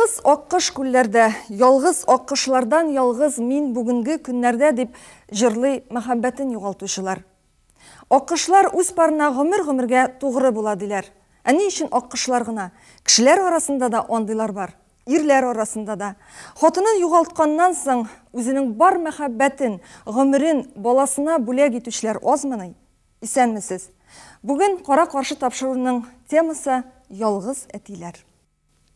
Ялгыз аккош күлләрдә, ялгыз аккошлардан ялгыз мин бүгенге көннәрдә, дип җырлый мәхәббәтен югалтучылар. Аккошлар үз парына гомер-гомергә тугры була, диләр. Ә ни өчен аккошлар гына? Кешеләр арасында да андыйлар бар. Ирләр арасында да. Хатынын югалтканнан соң, үзенең бар мәхәббәтен, гомерен баласына бүләк итүчеләр азмыни? Исәнмесез! Бүген Кара-каршы тапшыруның темасы, ялгыз әтиләр.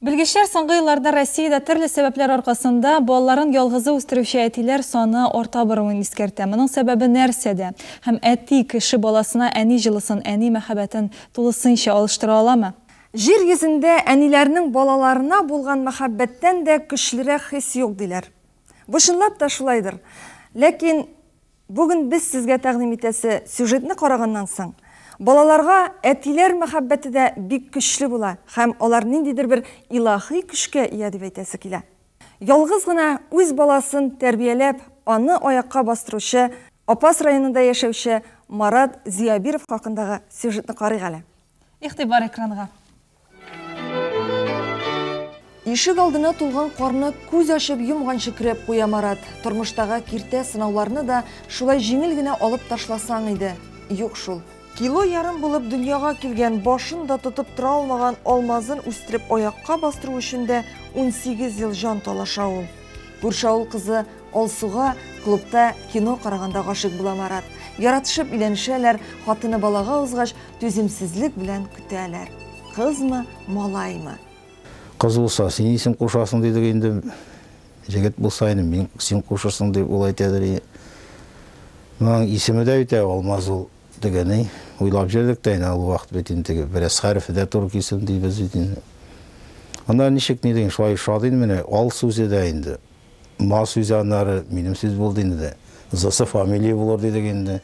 Белгечләр соңгы елларда Россиядә төрле сәбәпләр аркасында балаларын ялгызы үстерүче әтиләр саны арта баруын искәртә. Моның сәбәбе нәрсәдә? Һәм әти кеше баласына әни җылысын, әни мәхәббәтен тулысынча алыштыра аламы? Җир йөзендә әниләрнең балаларына булган мәхәббәттән дә көчлерәк хис юк, диләр. Бу чынлап та шулайдыр. Ләкин бүген без сезгә тәкъдим итәсе сюжетны караганнан соң, балаларга әтиләр мәхәббәте дә бик көчле була һәм алар ниндидер бер илаһи көчкә ия дип әйтәсе килә. Ялгыз гына үз баласын тәрбияләп, аны аякка бастыручы Апас районында яшәүче Марат Зиябиров хакындагы сюжетны карыйк әле. Игътибар экранга. Ишек алдына тулган карны күз ачып йомганчы көрәп куя Марат. Тормыштагы киртә сынауларны да шулай җиңел генә алып ташласаң иде. Юк шул. Кило ярым булып дөньяга килгән, башын да тотып тора алмаган Алмазын үстереп аякка бастыру өчен дә 18 ел җан талаша ул. Күрше авыл кызы Алсуга клубта кино караганда гашыйк була Марат. Яратышып өйләнешәләр, хатыны балага узгач, түземсезлек белән көтәләр. Кызмы, малаймы? Кыз булса, син исем кушасың дидек инде. Егет булса инде, мин син кушырсың дип ул әйтәдер. Моның исеме дә бит Алмаз ул дигәне. Уйлап йөрдек тә инде ул вакыт бит инде теге бераз хәрефе дә туры килсен дибез бит инде. Анда ничек ни дигән, шулай ошады инде менә ал сүзе дә инде. Ма сүзе аннары минем сүз булды инде дә. Зысы фамилия булыр дидек инде.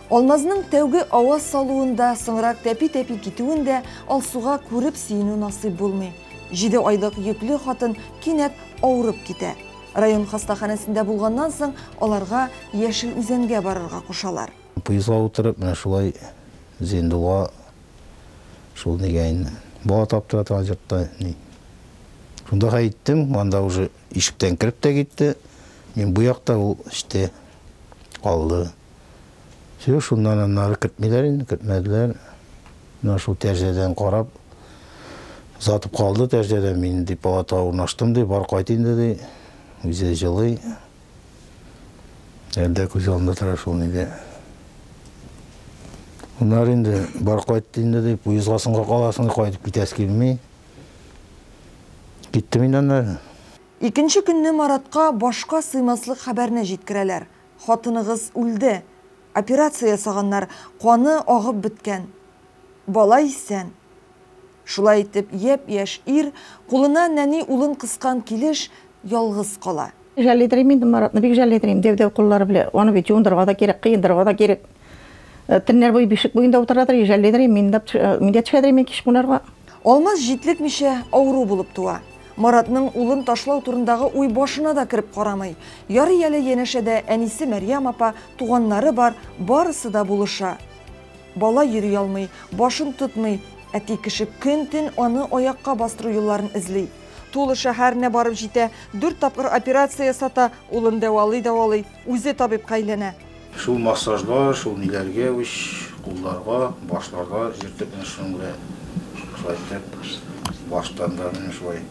Алмазның тәүге аваз салуын да, соңрак тәпи-тәпи китүен дә Алсуга күреп сөенү насыйп булмый. 7 айлык йөкле хатын кинәт авырып китә. Район хастаханәсендә булганнан соң аларга Яшел Үзәнгә барырга кушалар. Поездга утырып, менә шулай Зиндулга шул нигә инде. Бала таптыра торган йортта ни. Шунда әйттем, анда уже ишектән кереп тә китте. Мин бу якта, ул эчтә калды. Все, шуннан аннары кертмиләр инде, кертмәделәр. Менә шул тәрҗәдән карап, озатып калды тәрҗәдән, мин ди палатага урнаштым ди, бар кайт инде ди. Үзе җылый. Әлдә күз алдында тора шул нидә. Унар инде бар кайт инде ди, поездга соңга каласың, кайтып китәсе килми. Киттем инде аннары. Икенче көнне Маратка башка сыймаслык хәбәрне җиткерәләр. Хатыныгыз үлде. Операция ясаганнар, каны агып беткән. Бала исән. Шулай итеп, япь-яшь ир кулына нәни улын кыскан килеш ялгыз кала. Жәллидерим инде Маратны, бик жәллидерим. Дәү-дәү куллары белән. Аны бит юындырырга да кирәк, кыендырырга да кирәк. Төннәр буе бишек буенда утырадыр, жәллидерим. Мин дә мин дә төшәдерим мин кич кунарга. Алмаз җитлекмичә авыру булып туа. Маратның улын ташлау турындагы уй башына да кереп карамый. Ярый әле янәшәдә әнисе Мәрьям апа, туганнары бар, барысы да булыша. Бала йөри алмый, башын тотмый. Әти кеше көн-төн аны аякка бастыру юлларын эзли. Тула шәһәренә барып җитә, 4 тапкыр операция ясата, улын дәвалый-дәвалый, үзе табибка әйләнә. Шул массажга, шул ниләргә, үч, кулларга, башларга җиртеп менә шуның белән шулай итеп, баштан да менә шулай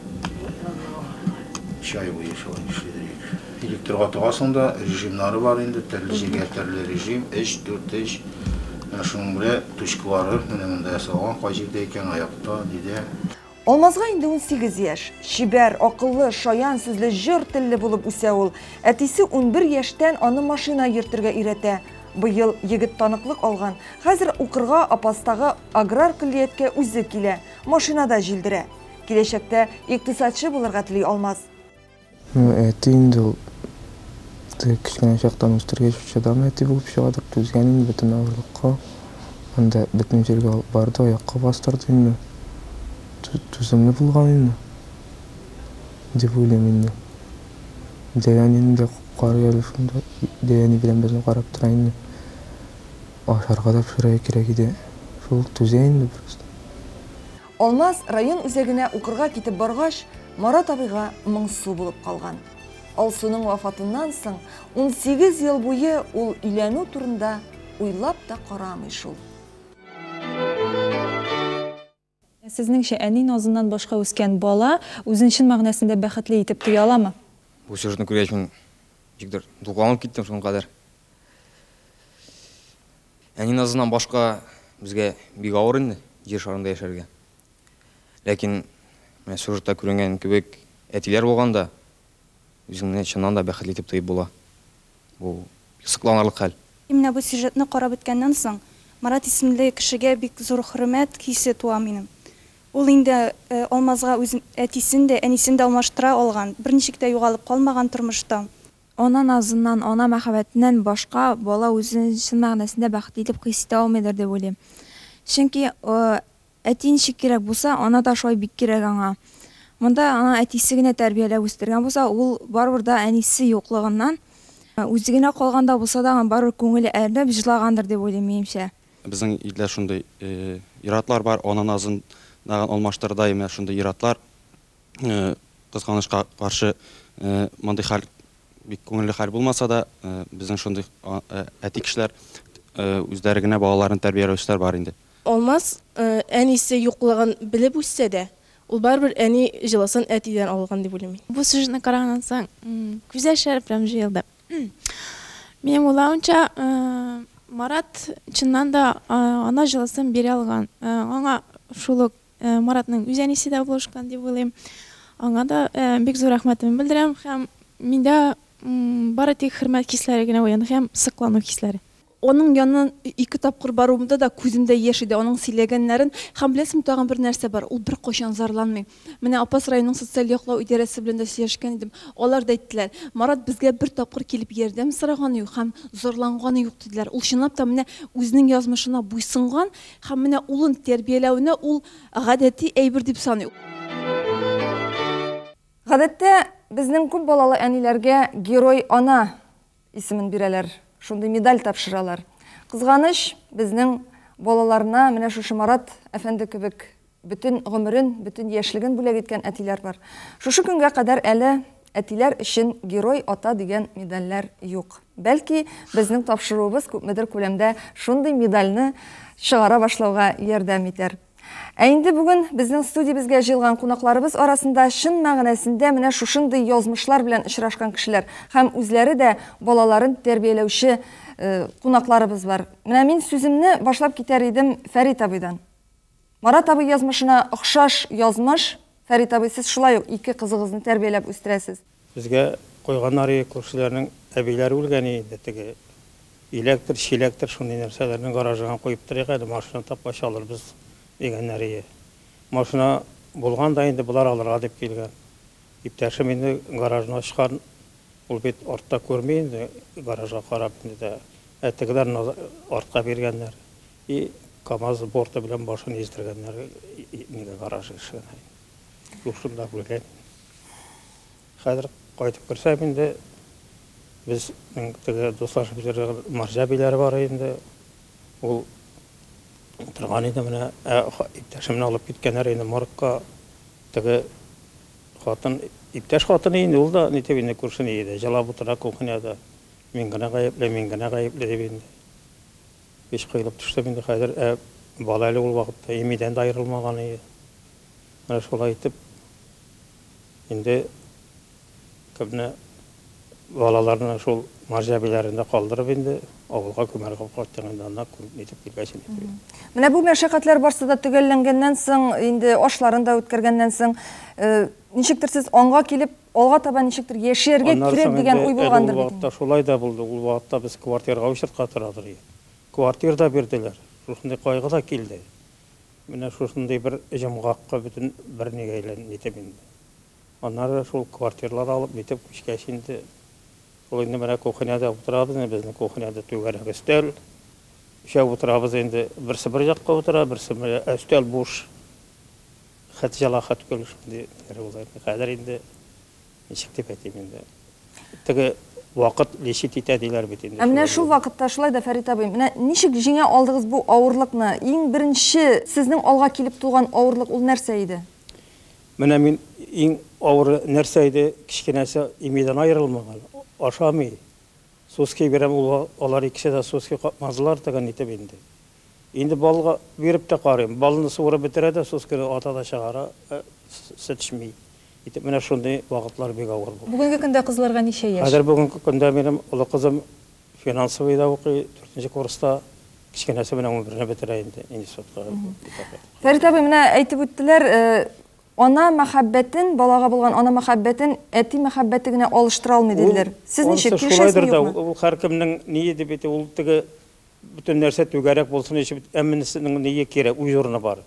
чай буе шулай эшлидер. Электрга тыгасың да, режимнары бар инде, төрле җиргә төрле режим, 3, 4, 3. Менә шуның белән точкалары менә монда ясалган, кай җирдә икән, аякта, нидә. Алмазга инде 18 яшь. Чибәр, акыллы, шаян сүзле, җор телле булып үсә ул. Әтисе 11 яшьтән аны машина йөртергә өйрәтә. Быел егет таныклык алган. Хәзер укырга Апастагы аграр көллияткә үзе килә, машинада җилдерә. Киләчәктә икътисадчы булырга тели Алмаз. Әти инде ул кечкенә чактан үстергәч чыдам әти булып чыгадыр, түзгән инде бөтен авырлыкка. Анда бөтен җиргә алып барды, аякка бастырды инде. Түземле булган инде. Дип уйлыйм инде. Дәянине дә карый әле шунда. Дәяни белән безне карап тора инде. Ашарга да пешерергә кирәк иде. Шул түзә инде просто. Алмаз район үзәгенә укырга китеп баргач, Марат абыйга моңсу булып калган. Алсуның вафатыннан соң 18 ел буе ул өйләнү турында уйлап та карамый шул. Сезнеңчә, әни назыннан башка үскән бала үзен чын мәгънәсендә бәхетле итеп тоя аламы? Бу сюжетны күргәч, мин ничектер дулкынланып киттем шуның кадәр. Әни назыннан башка безгә бик авыр инде җир шарында яшәргә. Ләкин менә сюжетта күренгән кебек әтиләр булганда үзеңне чыннан да бәхетле итеп тоеп була. Бу сокланырлык хәл. Менә бу сюжетны карап беткәннән соң, Марат исемле кешегә бик зур хөрмәт хисе туа минем. Ул инде Алмазга үз әтисен дә, әнисен дә алмаштыра алган, берничек тә югалып калмаган тормышта. Ана назыннан, ана мәхәббәтеннән башка бала үзен чын мәгънәсендә бәхетле итеп хис итә алмыйдыр дип уйлыйм. Чөнки Әти ничек кирәк булса, ана да шулай бик кирәк аңа. Монда аны әтисе генә тәрбияләп үстергән булса, ул барыбер да әнисе юклыгыннан, үзе генә калганда булса да, аның барыбер күңеле әрнеп җылагандыр дип уйлыйм, минемчә. Безнең илдә шундый ир-атлар бар, ана назын алмаштырырдай менә шундый ир-атлар. Кызганычка каршы, мондый хәл бик күңелле хәл булмаса да, безнең шундый әти кешеләр үзләре генә балаларын тәрбияләүчеләр бар инде. Алмаз әнисе юклыгын белеп үссә дә, ул барыбер әни җылысын әтидән алган дип уйлыйм мин. Бу сюжетны караганнан соң, күз яшьләре прям җыелды. Минем уйлавымча, Марат чыннан да ана җылысын бирә алган. Аңа шул ук Маратның үз әнисе дә булышкан дип уйлыйм. Аңа да бик зур рәхмәтемне белдерәм һәм миндә бары тик хөрмәт хисләре генә уянды һәм соклану хисләре. Аның яныннан ике тапкыр баруымда да күземдә яшь иде, аның сөйләгәннәрен. Һәм беләсеңме, тагын бер нәрсә бар, ул беркайчан зарланмый. Менә Апас районының социаль яклау идарәсе белән дә сөйләшкән идем. Алар да әйттеләр, Марат безгә бер тапкыр килеп ярдәм сораганы юк һәм зарланганы юк, диделәр. Ул чынлап та менә үзенең язмышына буйсынган һәм менә улын тәрбияләүне ул гадәти әйбер дип саный. Гадәттә, безнең күп балалы әниләргә Герой ана исемен бирәләр, шундый медаль тапшыралар. Кызганыч, безнең балаларына менә шушы Марат әфәнде кебек бөтен гомерен, бөтен яшьлеген бүләк иткән әтиләр бар. Шушы көнгә кадәр әле әтиләр өчен Герой ата дигән медальләр юк. Бәлки, безнең тапшыруыбыз күпмедер күләмдә шундый медальне чыгара башлауга ярдәм итәр. Ә инде бүген безнең студиябезгә җыелган кунакларыбыз арасында чын мәгънәсендә менә шушындый язмышлар белән очрашкан кешеләр һәм үзләре дә балаларын тәрбияләүче кунакларыбыз бар. Менә мин сүземне башлап китәр идем Фәрит абыйдан. Марат абый язмышына охшаш язмыш, Фәрит абый, сез шулай ук ике кызыгызны тәрбияләп үстерәсез. Безгә куйганнар иде, күршеләрнең әбиләре үлгән иде инде, теге иләктер, чиләктер, шундый нәрсәләрне гаражга куеп торыйк әле, машина тапкач алырбыз, дигәннәр иде. Машина булган да инде, болар алырга дип килгән. Иптәшем инде гаражны ачкан, ул бит артта күрми инде, гаражга карап инде дә, ә тегеләр артка биргәннәр. И КАМАЗ борты белән башын издергәннәр нигә гараж ишегенә. Юк, шунда үлгән. Хәзер кайтып керсәм инде, безнең теге дуслашып йөргән марҗа биләре бар инде. Ул утырган иде менә, ә иптәшемне алып киткәннәр инде моргка. Теге хатын, иптәш хатыны инде, ул да нитеп инде күршене иде, җылап утыра кухняда. Мин генә гаепле, мин генә гаепле дип инде. Һич коелып төштем инде хәзер, ә бала әле ул вакытта имидән дә аерылмаган иде. Менә шулай итеп инде кемне балаларны шул марҗа биләрендә калдырып инде авылга күмәргә кайттык инде аннан күмеп нитеп килгәч инде. Менә бу мәшәкатьләр барсы да төгәлләнгәннән соң, инде ашларын да үткәргәннән соң, ничектер сез аңга килеп, алга таба ничектер яшәргә кирәк дигән уй булгандыр бит. Ул вакытта шулай да булды. Ул вакытта без квартирага очертка торадыр идек. Квартир да бирделәр. Шушындый кайгы да килде. Менә шушындый бер җомгакка бөтен бер нигә әйләнде нитеп инде. Аннары шул квартирлар алып нитеп күчкәч инде, шул инде менә кухняда утырабыз инде, безнең кухняда түгәрәк өстәл. Өчәү утырабыз инде, берсе бер якка утыра, берсе менә, ә өстәл буш. Хәт җала, хәт көл шундый була инде. Хәзер инде Ничек дип әйтим инде? Теге вакыт лечить итә диләр бит инде. Ә менә шул вакытта шулай да, Фәрит абый, менә ничек җиңә алдыгыз бу авырлыкны? Иң беренче сезнең алга килеп туган авырлык ул нәрсә иде? Менә мин иң авыр нәрсә иде, кечкенәсе имидән аерылмаган, ашамый. Суски бирәм, ул алар икесе дә суски капмадылар дигән итеп инде. Инде балга биреп тә карыйм. Балны суырып бетерә дә, соскины ата да чыгара, сөт эчми. Итеп менә шундый вакытлар бик авыр булды. Бүгенге көндә кызларга ничә яшь? Хәзер бүгенге көндә минем олы кызым финансовыйда укый, дүртенче курста, кечкенәсе менә унберне бетерә инде институтка. Фәрит абый, менә әйтеп үттеләр, ана мәхәббәтен, балага булган ана мәхәббәтен әти мәхәббәте генә алыштыра алмый, диделәр. Сез ничек, килешәсезме, юкмы? Ул һәркемнең ние дип әйтә, ул теге Бөтен нәрсә түгәрәк булсын өчен әммәсенең ние кирәк, үз урыны бар.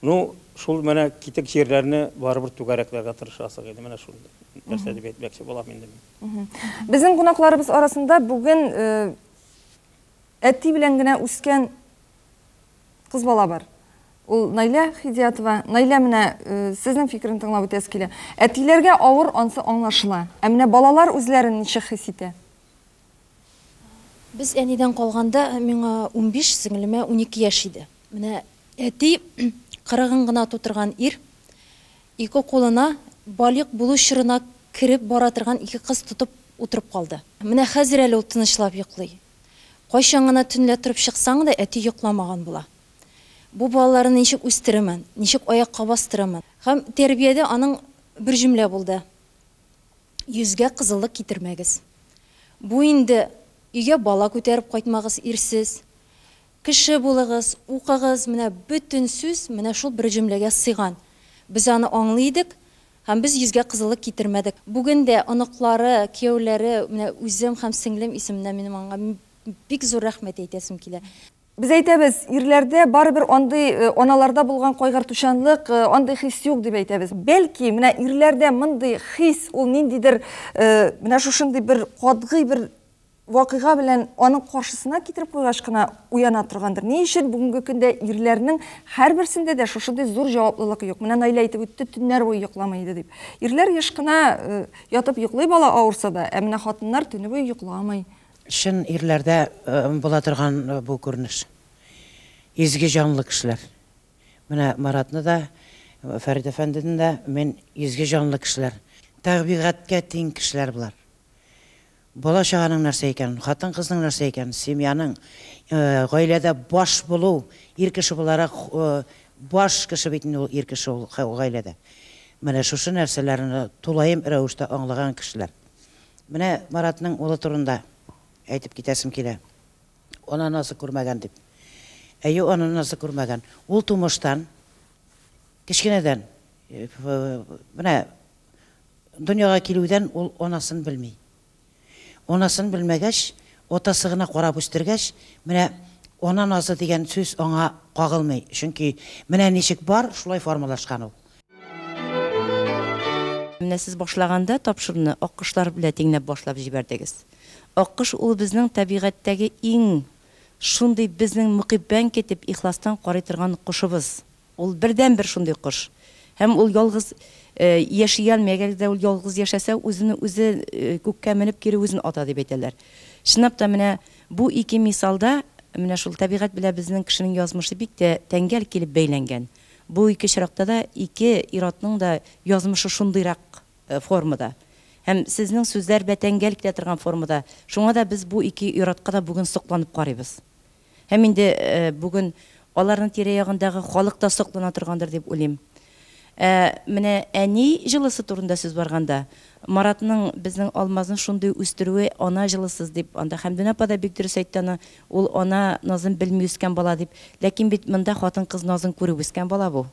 Ну, шул менә китек җирләрне барыбер түгәрәкләргә тырышасың инде, менә шул нәрсә дип әйтмәкче булам инде мин. Безнең кунакларыбыз арасында бүген әти белән генә үскән кыз бала бар. Ул Наилә Хидиятова. Наилә, менә сезнең фикерен тыңлап үтәсе килә. Әтиләргә авыр, ансы аңлашыла. Ә менә балалар үзләрен ничек хис итә? Без әнидән калганда миңа 15, сеңлемә 12 яшь иде. Менә әти, кырыгын гына тутырган ир, ике кулына балигъ булу чорына кереп бара торган ике кыз тотып утырып калды. Менә хәзер әле ул тынычлап йоклый. Кайчан гына төнлә торып чыксаң да, әти йокламаган була. Бу балаларны ничек үстерермен, ничек аякка бастырырмын? Һәм тәрбиядә аның бер җөмлә булды. Йөзгә кызыллык китермәгез. Бу инде өйгә бала күтәреп кайтмагыз ирсез. Кеше булыгыз, укыгыз, менә бөтен сүз менә шул бер җөмләгә сыйган. Без аны аңлый идек һәм без йөзгә кызыллык китермәдек. Бүген дә оныклары, кияүләре, менә үзем һәм сеңлем исеменнән минем аңа бик зур рәхмәт әйтәсем килә. Без әйтәбез, ирләрдә барыбер андый аналарда булган кайгыртучанлык, андый хис юк дип әйтәбез. Бәлки, менә ирләрдә мондый хис ул ниндидер менә шушындый бер катгый бер вакыйга белән аның каршысына китереп куйгач кына уяна торгандыр. Ни өчен бүгенге көндә ирләрнең һәрберсендә дә шушындый зур җаваплылык юк? Менә Наилә әйтеп үтте, төннәр буе йокламый иде дип. Ирләр еш кына ятып йоклый бала авырса да, ә менә хатыннар төне буе йокламый. Чын ирләрдә була торган бу күренеш. Изге җанлы кешеләр. Менә Маратны да, Фәрит әфәндене дә мин изге җанлы кешеләр. Табигатькә тиң кешеләр болар. Бала-чаганың нәрсә икәнен, хатын-кызның нәрсә икәнен, семьяның, гаиләдә баш булу, ир кеше буларак баш кеше бит инде ул ир кеше ул гаиләдә. Менә шушы нәрсәләрне тулаем рәвештә аңлаган кешеләр. Менә Маратның улы турында әйтеп китәсем килә. Ана назы күрмәгән дип. Әйе, ана назы күрмәгән. Ул тумыштан, кечкенәдән, менә дөньяга килүдән ул анасын белми. Анасын белмәгәч, атасы гына карап үстергәч, менә ана назы дигән сүз аңа кагылмый. Чөнки менә ничек бар, шулай формалашкан ул. Менә сез башлаганда тапшыруны аккошлар белән тиңләп башлап җибәрдегез. Аккош ул безнең табигатьтәге иң шундый безнең мөкиббән китеп ихластан карый торган кошыбыз. Ул бердәнбер шундый кош. Һәм ул ялгыз яши алмый. Әгәр дә ул ялгыз яшәсә, үзен үзе күккә менеп кире үзен ата дип әйтәләр. Чынлап та менә бу ике мисалда менә шул табигать белән безнең кешенең язмышы бик тә тәңгәл килеп бәйләнгән. Бу ике очракта да ике ир-атның да язмышы шундыйрак формада. Һәм сезнең сүзләр бәтәңгәл килә торган формада. Шуңа да без бу ике ир-атка да бүген сокланып карыйбыз. Һәм инде бүген аларның тирә-ягындагы халык та соклана торгандыр дип уйлыйм. Ә менә әни җылысы турында сүз барганда, Маратның безнең Алмазны шундый үстерүе ана җылысыз дип, анда Хәмдүнә апа да бик дөрес әйтте аны, ул ана назын белми үскән бала дип. Ләкин бит монда хатын-кыз назын күреп үскән бала бу.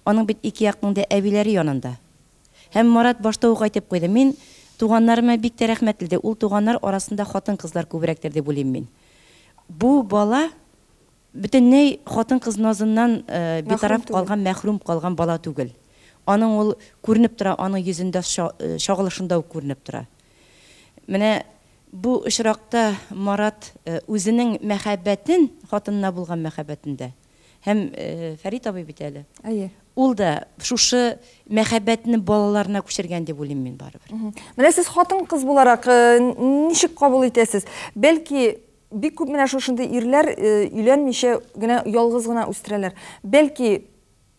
Аның бит ике якның да әбиләре янында. Һәм Марат башта ук әйтеп куйды, мин туганнарыма бик тә рәхмәтле, ди. Ул туганнар арасында хатын-кызлар күбрәктер дип уйлыйм мин. Бу бала Бөтенләй хатын-кыз назыннан битараф калган, мәхрүм калган бала түгел. Аның ул күренеп тора, аның йөзендә чагылышында ук күренеп тора. Менә бу очракта Марат үзенең мәхәббәтен, хатынына булган мәхәббәтен дә, һәм Фәрит абый бит әле, Әйе. ул да шушы мәхәббәтне балаларына күчергән дип уйлыйм мин барыбер. Менә сез хатын-кыз буларак ничек кабул итәсез? Бәлки, Бик күп менә шушындый ирләр өйләнмичә генә ялгыз гына үстерәләр. Бәлки,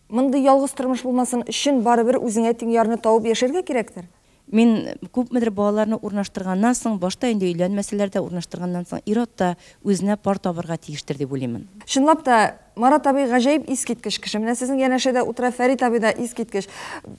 Мондый ялгыз тормыш булмасын өчен барыбер үзеңә тиң ярны табып яшәргә кирәктер. Мин күпмедер балаларны урнаштырганнан соң, башта инде өйләнмәсәләр дә, урнаштырганнан соң, ир-ат та үзенә пар табырга тиештер дип уйлыймын. Чынлап та, Марат абый гаҗәеп искиткеч кеше. Менә сезнең янәшәдә утыра Фәрит абый да искиткеч.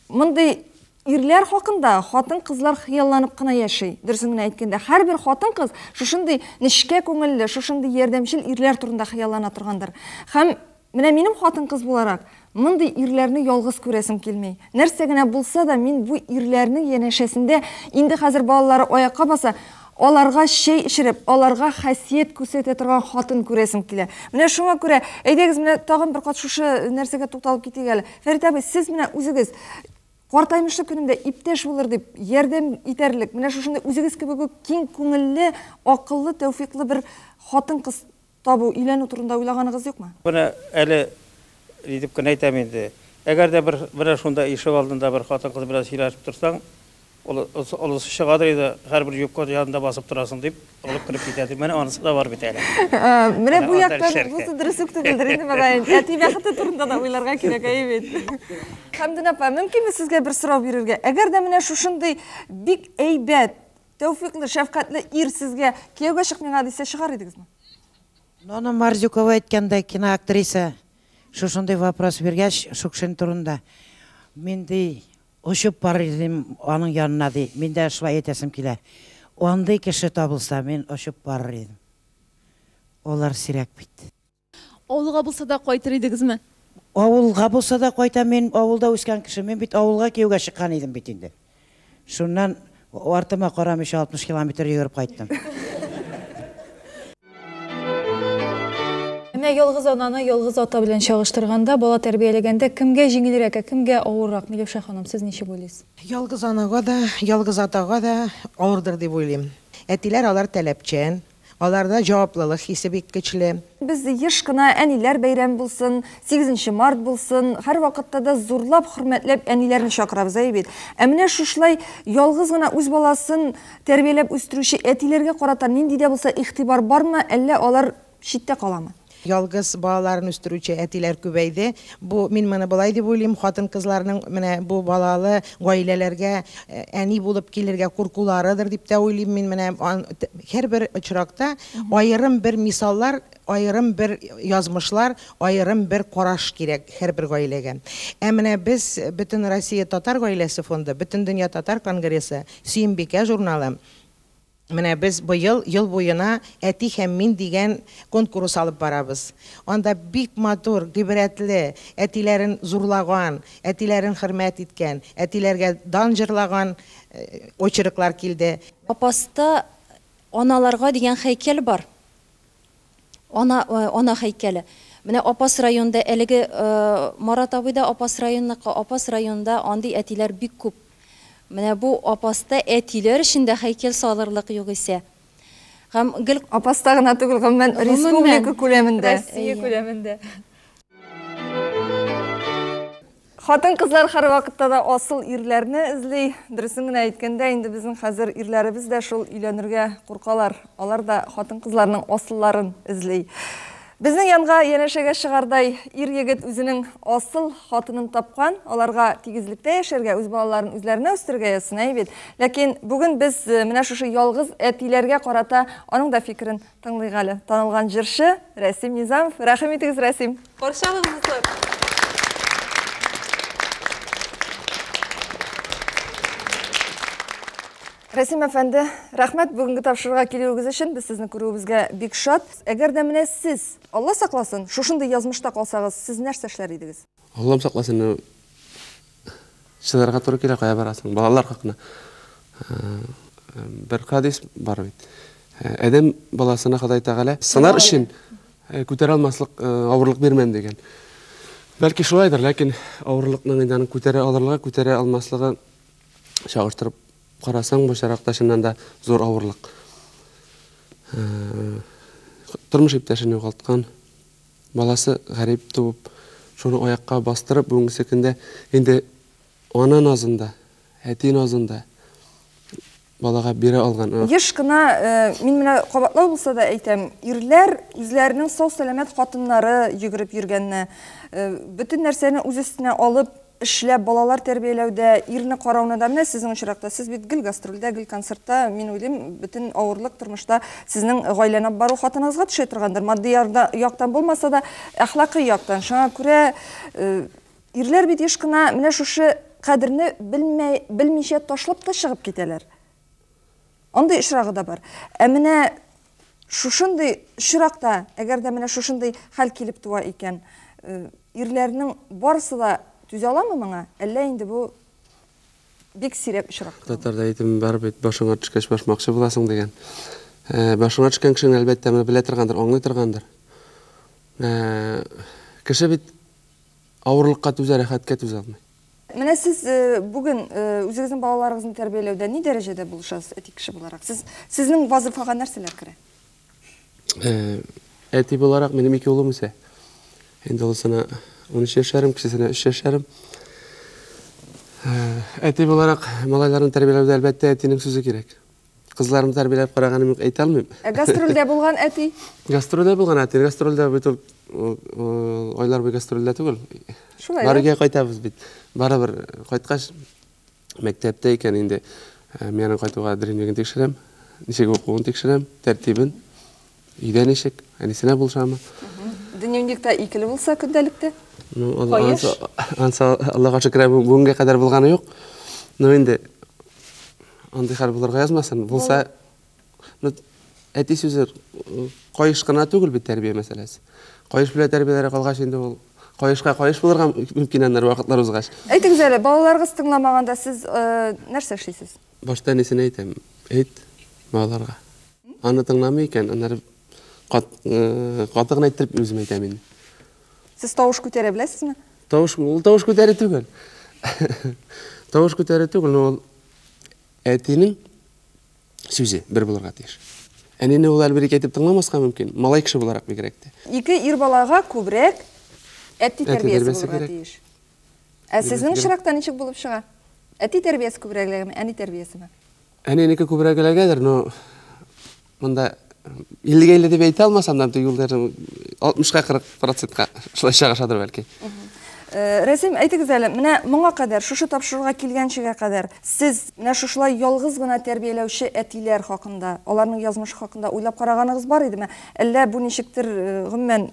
Мондый ирләр хакында хатын-кызлар хыялланып кына яши. Дөресен генә әйткәндә, һәрбер хатын-кыз шушындый нечкә күңелле, шушындый ярдәмчел ирләр турында хыяллана торгандыр. Һәм Менә минем хатын-кыз буларак, мондый ирләрне ялгыз күрәсем килми. Нәрсә генә булса да, мин бу ирләрнең янәшәсендә, инде хәзер балалары аякка баса, аларга чәй эчереп, аларга хасият күрсәтә торган хатын күрәсем килә. Менә шуңа күрә, әйдәгез, менә тагын бер кат шушы нәрсәгә тукталып китик әле. Фәрит абый, сез менә үзегез картаймышлы көнемдә иптәш булыр дип, ярдәм итәрлек, менә шушындый үзегез кебек үк киң күңелле, акыллы, тәүфыйклы бер хатын-кыз Табу, өйләнү турында уйлаганыгыз юкмы? Менә әле ни дип кенә әйтәм инде. Әгәр дә бер менә шунда ишек алдында бер хатын-кыз белән сөйләшеп торсаң, олысы чыгадыр иде, һәрбер юбка янында басып торасың дип, алып кереп китә ди. Менә анысы да бар бит әле. Менә бу яктан бусы дөрес үк түгелдер инде, мөгаен. Әти бәхете турында да уйларга кирәк, әйе бит. Хәмдүнә апа, мөмкинме сезгә бер сорау бирергә? Әгәр дә менә шушындый бик әйбәт, Тәүфыйклы, шәфкатьле ир сезгә кияүгә чык миңа дисә, чыгар идегезме? Нона Марзюкова әйткәндәй, киноактриса шушындый вопрос биргәч, Шукшин турында, мин, ди, очып барыр идем аның янына, ди. Мин дә шулай әйтәсем килә. Андый кеше табылса, мин очып барыр идем. Алар сирәк бит. Авылга булса да кайтыр идегезме? Авылга булса да кайтам, мин авылда үскән кеше, мин бит авылга кияүгә чыккан идем бит инде. Шуннан артыма карамыйча 60 километр йөгереп кайттым. Менә ялгыз ананы ялгыз ата белән чагыштырганда, бала тәрбияләгәндә кемгә җиңелрәк, ә кемгә авыррак? Миләүшә ханым, сез ничек уйлыйсыз? Ялгыз анага да, ялгыз атага да авырдыр дип уйлыйм. Әтиләр алар таләпчән, Аларда җаваплылык хисе бик көчле. Без еш кына әниләр бәйрәме булсын, сигезенче март булсын, һәрвакытта да зурлап, хөрмәтләп әниләрне чакырабыз, әйе бит? Ә менә шушылай ялгыз гына үз баласын тәрбияләп үстерүче әтиләргә карата нинди дә булса игътибар бармы, әллә алар читтә каламы? Ялгыз балаларын үстерүче әтиләр күбәйде. Бу, мин моны болай дип уйлыйм, хатын-кызларның менә бу балалы гаиләләргә әни булып килергә куркуларыдыр дип тә уйлыйм мин. Менә һәрбер очракта аерым бер мисаллар, аерым бер язмышлар, аерым бер караш кирәк һәрбер гаиләгә. Ә менә без, Бөтенроссия татар гаиләсе фонды, Бөтендөнья татар конгрессы, Сөембикә журналы, Менә без быел ел буена Әти һәм мин дигән конкурс алып барабыз. Анда бик матур, гыйбрәтле, әтиләрен зурлаган, әтиләрен хөрмәт иткән, әтиләргә дан җырлаган очерклар килде. Апаста аналарга дигән һәйкәл бар. Ана, ана һәйкәле. Менә Апас районында әлеге Марат абый да Апас районыныкы, Апас районында андый әтиләр бик күп. Менә бу Апаста әтиләр өчен дә һәйкәл салырлык югыйсә. Һәм гел. Апаста гына түгел, гомумән, республика күләмендә. Россия күләмендә. Хатын-кызлар һәрвакытта да асыл ирләрне эзли. Дөресен генә әйткәндә, инде безнең хәзер ирләребез дә шул өйләнергә куркалар. Алар да хатын-кызларның асылларын эзли. Безнең янга янәшәгә чыгардай ир-егет үзенең асыл хатынын тапкан. Аларга тигезлектә яшәргә, үз балаларын үзләренә үстерергә язсын, әйе бит? Ләкин бүген без менә шушы ялгыз әтиләргә карата аның да фикерен Тыңлыйк әле. Танылган җырчы Рәсим Низамов. Рәхим итегез, Рәсим. Каршы алыгыз, дуслар. Рәсим әфәнде, рәхмәт бүгенге тапшыруга килүегез өчен. Без сезне күрүебезгә бик шат. Әгәр дә менә сез, Алла сакласын, шушындый язмышта калсагыз, сез нәрсә эшләр идегез? Аллам сакласын, чыдарга туры килә, кая барасың, балалар хакына. Бер хадис бар бит. Адәм баласына Ходай Тәгалә сынар өчен күтәрә алмаслык авырлык бирмәм дигән. Бәлки шулайдыр, ләкин авырлыкның инде аның күтәрә алырлыгы, күтәрә алмаслыгы чагыштырып карасаң, бу чаракта чыннан да зур авырлык. Тормыш иптәшен югалткан, Баласы гарип туып, шуны аякка бастырып, бүгенгесе көндә инде ана назында, әти назында. балага бирә алган. Еш кына, мин менә кабатлау булса да әйтәм, ирләр үзләренең сау-сәламәт хатыннары йөгереп йөргәнне, бөтен нәрсәне үз өстенә алып эшләп, балалар тәрбияләүдә, ирне карауны да, менә сезнең очракта, сез бит гел гастрольдә, гел концертта, мин уйлыйм, бөтен авырлык тормышта сезнең гаиләне алып бару хатыныгызга төшә торгандыр, матди яктан булмаса да, әхлакый яктан. Шуңа күрә Ирләр бит еш кына менә шушы кадерне белмәй, белмичә ташлап та чыгып китәләр. Андый очрагы да бар. Ә менә шушындый очракта, әгәр дә менә шушындый хәл килеп туа икән, ирләрнең барысы да түзә аламы моңа? Әллә инде бу бик сирәк очрак кына? Татарда әйтем бар бит, башыңа төшкәч башмакчы буласың дигән. Башыңа төшкән кешене, әлбәттә, моны белә торгандыр, аңлый торгандыр. Кеше бит Авырлыкка түзә, рәхәткә түзә алмый. Менә сез бүген үзегезнең балаларыгызны тәрбияләүдә ни дәрәҗәдә булышасыз әти кеше буларак? Сез, сезнең вазыйфага нәрсәләр керә? Әти буларак минем ике улым үсә. Инде олысына 13 яшь ярым, кечесенә 3 яшь ярым. Әти буларак малайларны тәрбияләүдә әлбәттә әтинең сүзе кирәк. Кызларымны тәрбияләп караганым юк, әйтә алмыйм. Ә гастрольдә булган әти? Гастрольдә булган әти, гастрольдә бит ул айлар буе гастрольдә түгел. Шулай. Бар өйгә кайтабыз бит. Барыбер кайткач мәктәптә икән инде, мин аның кайтуга дневнигын тикшерәм, ничек укуын тикшерәм, тәртибен. Өйдә ничек? Әнисенә булышамы? Дневникта икеле булса көндәлектә? Ну, ансы, ансы Аллага шөкер, бүгенгә кадәр булганы юк. Ну инде андый хәл булырга язмасын. Булса, ну, әти сүзе каеш кына түгел бит тәрбия мәсьәләсе. Каеш белән тәрбияләргә калгач инде ул каешка каеш булырга мөмкин аннары вакытлар узгач. Әйтегез әле, балаларыгыз тыңламаганда сез нәрсә эшлисез? Башта әнисенә әйтәм, әйт балаларга. Аны тыңламый икән, аннары кат, каты гына иттереп үзем әйтәм инде. Сез тавыш күтәрә беләсезме? Тавыш, ул тавыш күтәрү түгел. Тавыш күтәрү түгел, но ул әтинең сүзе бер булырга тиеш. Әнине ул әле бер-ике әйтеп тыңламаска мөмкин, малай кеше буларак бигрәк тә. Ике ир балага күбрәк әти тәрбиясе булырга тиеш. Ә сезнең очракта ничек булып чыга? Әти тәрбиясе күбрәк эләгәме, әни тәрбиясеме? Әнинеке күбрәк эләгәдер, но монда 50-гә 50 дип әйтә алмасам да, юлда 60-ка 40 процентка шулай чагышадыр бәлки. Э, Рәсим, әйтегез әле, менә моңа кадәр, шушы тапшыруга килгәнчегә кадәр, сез менә шушылай ялгыз гына тәрбияләүче әтиләр хакында, аларның язмышы хакында уйлап караганыгыз бар идеме? Әллә бу ничектер, э, гомумән,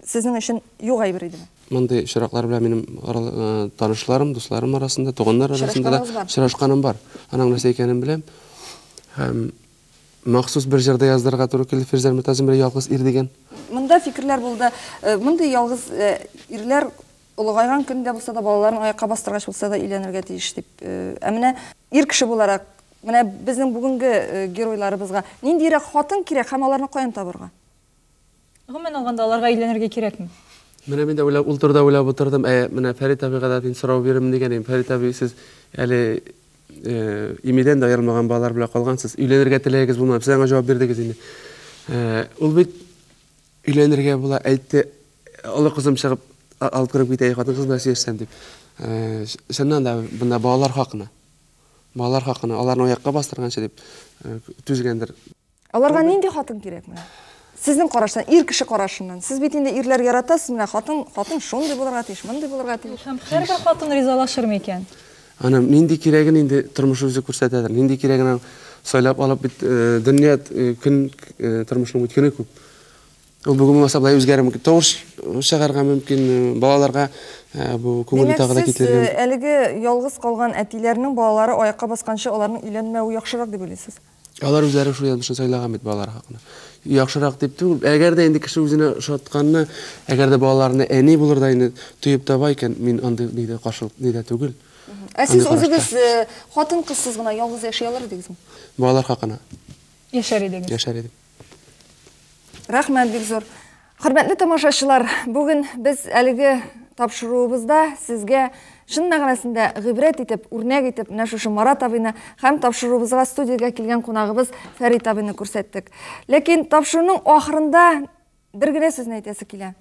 Сезнең өчен юк әйбер идеме? Мондый очраклар белән минем танышларым, дусларым арасында, туганнар арасында да очрашканым бар. Аның нәрсә икәнен беләм. Һәм махсус бер җыр да яздырырга туры килде Фирзәр Мөртазин белән Ялгыз ир дигән. Монда фикерләр булды. Мондый ялгыз ирләр олыгайган көндә булса да, балаларын аякка бастыргач булса да өйләнергә тиеш дип. Ә менә ир кеше буларак, менә безнең бүгенге геройларыбызга ниндирәк хатын кирәк һәм аларны каян табырга? Гомумән алганда, аларга өйләнергә кирәкме? Менә мин дә уйлап, ул турыда уйлап утырдым. Ә менә Фәрит абыйга да мин сорау бирермен дигән идем. Фәрит абый, сез әле имидән дә аерылмаган балалар белән калгансыз. Өйләнергә теләгегез булмады. Сез аңа җавап бирдегез инде. Ул бит өйләнергә була, әйтте, олы кызым чыгып алып кереп китә, хатын-кыз белән сөйләшсәм дип. Чыннан да, бында балалар хакына. Балалар хакына, аларны аякка бастырганчы дип түзгәндер. Аларга нинди хатын кирәк менә? Сезнең караштан, ир кеше карашыннан. Сез бит инде ирләр яратасыз, менә хатын, хатын шундый булырга тиеш, мондый булырга тиеш. Һәм һәрбер хатын ризалашыр микән? Аны нинди кирәген инде тормыш үзе күрсәтәдер. Нинди кирәген сайлап алып бит дөнья көн тормышның бит көне күп. Ул бүген булмаса былай үзгәрер мөмкин. Тавыш чыгарга мөмкин, балаларга бу күңелне тагы да китерергә. Димәк, сез әлеге ялгыз калган әтиләрнең балалары аякка басканчы аларның өйләнмәве яхшырак дип уйлыйсыз? Алар үзләре шул язмышны сайлаган бит балалар хакына. Яхшырак дип түгел, әгәр дә инде кеше үзенә ошатканны, әгәр дә балаларына әни булырдай инде тоеп таба икән, мин андый нидә каршылык нидә түгел. Ә сез үзегез хатын-кызсыз гына ялгыз яши алыр идегезме? Балалар хакына. Яшәр идегез. Яшәр идем. Рәхмәт бик зур. Хөрмәтле тамашачылар, бүген без әлеге тапшыруыбызда сезгә чын мәгънәсендә гыйбрәт итеп, үрнәк итеп менә шушы Марат абыйны һәм тапшыруыбызга студиягә килгән кунагыбыз Фәрит абыйны күрсәттек. Ләкин тапшыруның ахырында бер генә сүзне әйтәсе килә.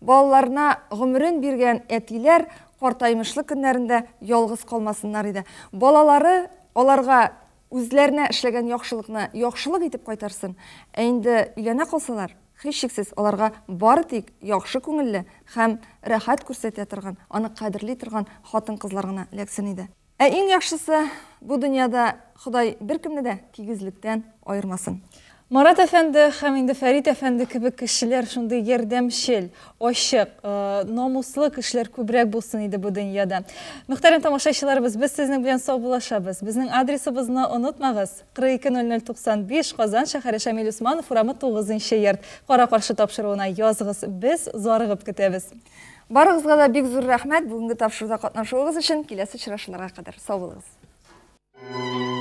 Балаларына гомерен биргән әтиләр картаймышлы көннәрендә ялгыз калмасыннар иде. Балалары аларга. үзләренә эшләгән яхшылыкны яхшылык итеп кайтарсын, ә инде өйләнә калсалар, һичшиксез, аларга бары тик яхшы күңелле һәм рәхәт күрсәтә торган, аны кадерли торган хатын-кызлар гына эләксен иде. Ә иң яхшысы, бу дөньяда Ходай беркемне дә тигезлектән аермасын. Марат әфәнде һәм инде Фәрит әфәнде кебек кешеләр шундый ярдәмчел, ачык, намуслы кешеләр күбрәк булсын иде бу дөньяда. Мөхтәрәм тамашачыларыбыз, без сезнең белән саубуллашабыз. Безнең адресыбызны онытмагыз, 420095, Казан шәһәре, Шамил Усманов урамы 9 нчы йорт. Кара-каршы тапшыруына языгыз, без зарыгып көтәбез. Барыгызга да бик зур рәхмәт бүгенге тапшыруда катнашуыгыз өчен. Киләсе очрашуларга кадәр сау булыгыз.